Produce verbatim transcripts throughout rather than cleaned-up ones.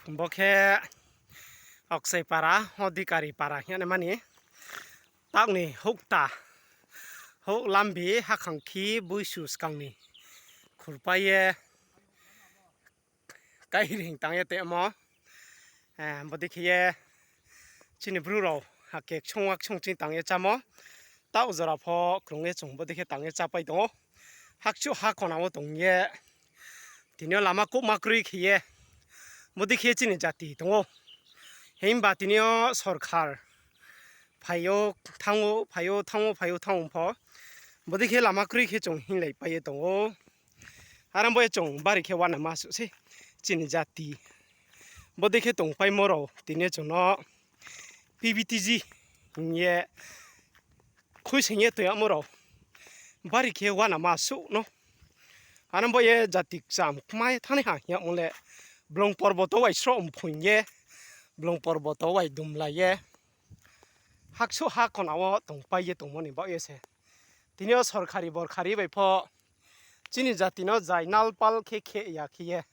Bo khe Aksai para, Odhikari para hing ye naima ni. Taoh ni houhkta, houh lambi hakhang khi boisu skang ni khurpai ye kairing tang ye tongmo. Bodei khe ye chini Bru rao ake ksong wa ksong ching tang ye chámo. Taoh jora pho krung ye chung bodei khe tang ye chápai tong ou. Hakchuh ha kona wo tong ye tini yo lama kouhma kroi khe ye bodei khe chini jati tong ou. Himba tini yo sorkar phai ou thanng ou, phai ou thanng ou, phai ou thanng ou pho bodei khe lama kroi khe chung hinglaipai ye tong ou. Are bo ye chung bari khe uanama suh sei chini jati. Bodei khe tongpaimo rao tini yo chung no P V T G hing ye khuisoing ye tong yagmo rao bari khe uanama suh no. Are bo ye jati kcham kma ye thanngnaiha hing yagmo le blong porboto wai sroh mphoing ye, blong porboto wai dumlai ye, hakchuh ha kona wo tongpai ye tongmo ni baoh ye se tini yo sorkari borkari bai pho chini jati no jai nalpal khe khe ya khe ye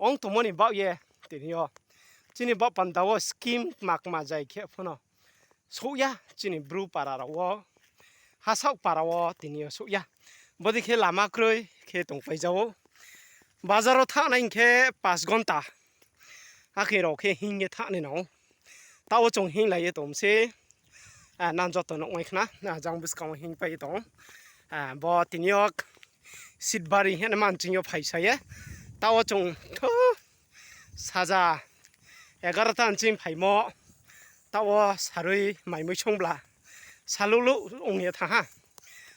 ong tongmo ni baoh ye tini yo chini baoh panda wo scheme kma kma jai khe pho no souh ya chini Bru para rao wo, hasaoh para wo tini yo souh ya. Bodei khe lama kroi khe tongpai ja ou. Bazar wo thanngnai hing khe pas gonta akhe rao khe hing ye thanngnai nang ou. Taoh wo chung hinglai ye tong se, nang joto nuhnai khna, jang buskang wo hingpai ye tong. Bo tini yo Sitbari hing ye naima nching yo phaisa ye. Taoh wo chung thu saja egarota nching phaimo. Taoh wo sarui maimui songbla saluhluh ong ye thanng ha.